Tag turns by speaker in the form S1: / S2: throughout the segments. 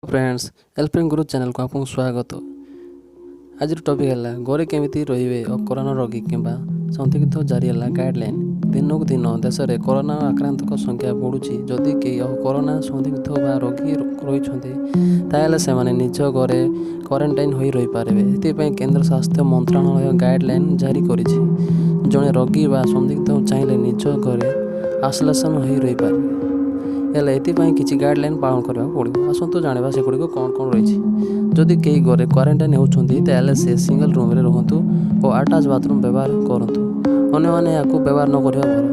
S1: Friends, helping ଗୁରୁ ଚ୍ୟାନେଲକୁ ଆପଣଙ୍କୁ ସ୍ୱାଗତ। ଆଜିର ଟପିକ୍ ହେଲା ଘରେ କେମିତି ରହିବେ ଓ କରୋନା ରୋଗୀ କିମ୍ବା ସନ୍ଦିଗ୍ଧ, ଜାରି ହେଲା ଗାଇଡ଼ଲାଇନ୍। ଦିନକୁ ଦିନ ଦେଶରେ କରୋନା ଆକ୍ରାନ୍ତଙ୍କ ସଂଖ୍ୟା ବଢ଼ୁଛି। ଯଦି କେହି କରୋନା ସନ୍ଦିଗ୍ଧ ବା ରୋଗୀ ରହିଛନ୍ତି, ତାହେଲେ ସେମାନେ ନିଜ ଘରେ କ୍ୱାରେଣ୍ଟାଇନ୍ ହୋଇ ରହିପାରିବେ। ଏଥିପାଇଁ କେନ୍ଦ୍ର ସ୍ୱାସ୍ଥ୍ୟ ମନ୍ତ୍ରଣାଳୟ ଗାଇଡ଼ଲାଇନ୍ ଜାରି କରିଛି। ଜଣେ ରୋଗୀ ବା ସନ୍ଦିଗ୍ଧ ଚାହିଁଲେ ନିଜ ଘରେ ଆଇସୋଲେସନ୍ ହୋଇ ରହିପାରିବେ, ହେଲେ ଏଥିପାଇଁ କିଛି ଗାଇଡ଼ଲାଇନ୍ ପାଳନ କରିବାକୁ ପଡ଼ିବ। ଆସନ୍ତୁ ଜାଣିବା ସେଗୁଡ଼ିକ କ'ଣ କ'ଣ ରହିଛି। ଯଦି କେହି ଘରେ କ୍ୱାରେଣ୍ଟାଇନ୍ ହେଉଛନ୍ତି, ତାହେଲେ ସେ ସିଙ୍ଗଲ୍ ରୁମ୍ରେ ରୁହନ୍ତୁ ଓ ଆଟାଚ୍ ବାଥରୁମ୍ ବ୍ୟବହାର କରନ୍ତୁ। ଅନ୍ୟମାନେ ଏହାକୁ ବ୍ୟବହାର ନ କରିବା ଭଲ।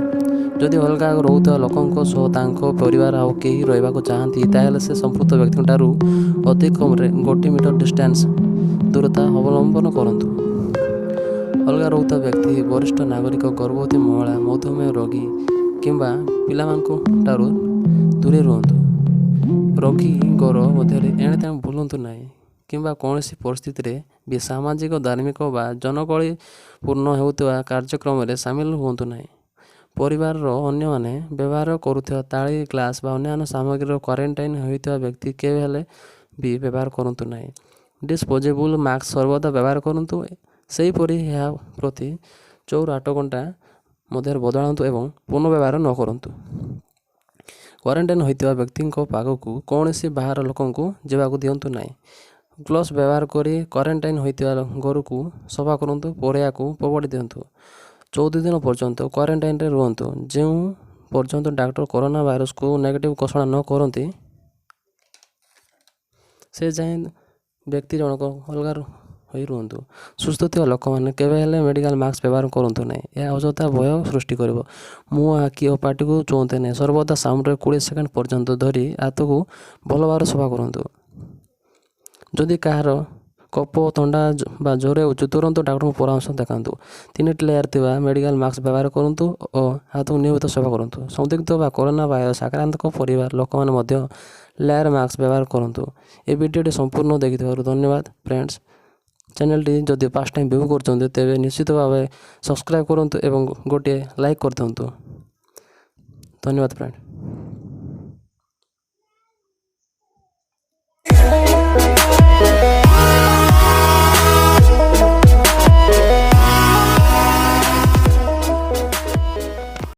S1: ଯଦି ଅଲଗା ରହୁଥିବା ଲୋକଙ୍କ ସହ ତାଙ୍କ ପରିବାର ଆଉ କେହି ରହିବାକୁ ଚାହାନ୍ତି, ତାହେଲେ ସେ ସମ୍ପୃକ୍ତ ବ୍ୟକ୍ତିଙ୍କ ଠାରୁ ଅତି କମ୍ରେ 1 ମିଟର ଡିଷ୍ଟାନ୍ସ ଦୂରତା ଅବଲମ୍ବନ କରନ୍ତୁ। ଅଲଗା ରହୁଥିବା ବ୍ୟକ୍ତି ବରିଷ୍ଠ ନାଗରିକ, ଗର୍ଭବତୀ ମହିଳା, ମଧୁମେହ ରୋଗୀ କିମ୍ବା ପିଲାମାନଙ୍କ ଠାରୁ ଦୂରେଇ ରୁହନ୍ତୁ। ରୋଗୀ ଘର ମଧ୍ୟରେ ଏଣେ ତେଣେ ବୁଲନ୍ତୁ ନାହିଁ କିମ୍ବା କୌଣସି ପରିସ୍ଥିତିରେ ବି ସାମାଜିକ, ଧାର୍ମିକ ବା ଜନଗହଳି ପୂର୍ଣ୍ଣ ହେଉଥିବା କାର୍ଯ୍ୟକ୍ରମରେ ସାମିଲ ହୁଅନ୍ତୁ ନାହିଁ। ପରିବାରର ଅନ୍ୟମାନେ ବ୍ୟବହାର କରୁଥିବା ଥାଳି, ଗ୍ଲାସ୍ ବା ଅନ୍ୟାନ୍ୟ ସାମଗ୍ରୀର କ୍ୱାରେଣ୍ଟାଇନ୍ ହୋଇଥିବା ବ୍ୟକ୍ତି କେବେ ହେଲେ ବି ବ୍ୟବହାର କରନ୍ତୁ ନାହିଁ। ଡିସ୍ପୋଜେବୁଲ୍ ମାସ୍କ ସର୍ବଦା ବ୍ୟବହାର କରନ୍ତୁ। ସେହିପରି ଏହା ପ୍ରତି 6ରୁ 8 ଘଣ୍ଟା ମଧ୍ୟରେ ବଦଳାନ୍ତୁ ଏବଂ ପୁନଃବ୍ୟବହାର ନ କରନ୍ତୁ। କ୍ୱାରେଣ୍ଟାଇନ୍ ହୋଇଥିବା ବ୍ୟକ୍ତିଙ୍କ ପାଖକୁ କୌଣସି ବାହାର ଲୋକଙ୍କୁ ଯିବାକୁ ଦିଅନ୍ତୁ ନାହିଁ। ଗ୍ଲୋଭ୍ସ ବ୍ୟବହାର କରି କ୍ୱାରେଣ୍ଟାଇନ୍ ହୋଇଥିବା ଘରକୁ ସଫା କରନ୍ତୁ, ପରେ ଏହାକୁ ଫୋପାଡ଼ି ଦିଅନ୍ତୁ। 14 ଦିନ ପର୍ଯ୍ୟନ୍ତ କ୍ୱାରେଣ୍ଟାଇନ୍ରେ ରୁହନ୍ତୁ, ଯେଉଁ ପର୍ଯ୍ୟନ୍ତ ଡାକ୍ତର କରୋନା ଭାଇରସକୁ ନେଗେଟିଭ୍ ଘୋଷଣା ନ କରନ୍ତି, ସେ ଯାଏଁ ବ୍ୟକ୍ତି ଜଣକ ଅଲଗା ହୋଇ ରୁହନ୍ତୁ। ସୁସ୍ଥ ଥିବା ଲୋକମାନେ କେବେ ହେଲେ ମେଡ଼ିକାଲ ମାସ୍କ ବ୍ୟବହାର କରନ୍ତୁ ନାହିଁ। ଏହା ଅଯଥା ଭୟ ସୃଷ୍ଟି କରିବ। ମୁହଁ, ଆଖି ଓ ପାଟିକୁ ଛୁଅନ୍ତୁ ନାହିଁ। ସର୍ବଦା ସାବୁନରେ 20 ସେକେଣ୍ଡ ପର୍ଯ୍ୟନ୍ତ ଧରି ହାତକୁ ଭଲ ଭାବରେ ସଫା କରନ୍ତୁ। ଯଦି କାହାର କଫ, ଥଣ୍ଡା ବା ଜ୍ୱର ହେଉଛି, ତୁରନ୍ତ ଡାକ୍ତରଙ୍କୁ ପରାମର୍ଶ ଦେଖାନ୍ତୁ। ତିନିଟି ଲେୟାର ଥିବା ମେଡ଼ିକାଲ ମାସ୍କ ବ୍ୟବହାର କରନ୍ତୁ ଓ ହାତକୁ ନିୟମିତ ସଫା କରନ୍ତୁ। ସନ୍ଦିଗ୍ଧ ବା କରୋନା ଭାଇରସ ଆକ୍ରାନ୍ତଙ୍କ ପରିବାର ଲୋକମାନେ ମଧ୍ୟ ଲେୟାର ମାସ୍କ ବ୍ୟବହାର କରନ୍ତୁ। ଏ ଭିଡ଼ିଓଟି ସମ୍ପୂର୍ଣ୍ଣ ଦେଖିଥିବାରୁ ଧନ୍ୟବାଦ। ଫ୍ରେଣ୍ଡସ୍, ଚ୍ୟାନେଲଟି ଯଦି ଫାର୍ଷ୍ଟ ଟାଇମ୍ ଭ୍ୟୁ କରୁଛନ୍ତି, ତେବେ ନିଶ୍ଚିତ ଭାବେ ସବସ୍କ୍ରାଇବ୍ କରନ୍ତୁ ଏବଂ ଗୋଟିଏ ଲାଇକ୍ କରିଦିଅନ୍ତୁ। ଧନ୍ୟବାଦ ଫ୍ରେଣ୍ଡ।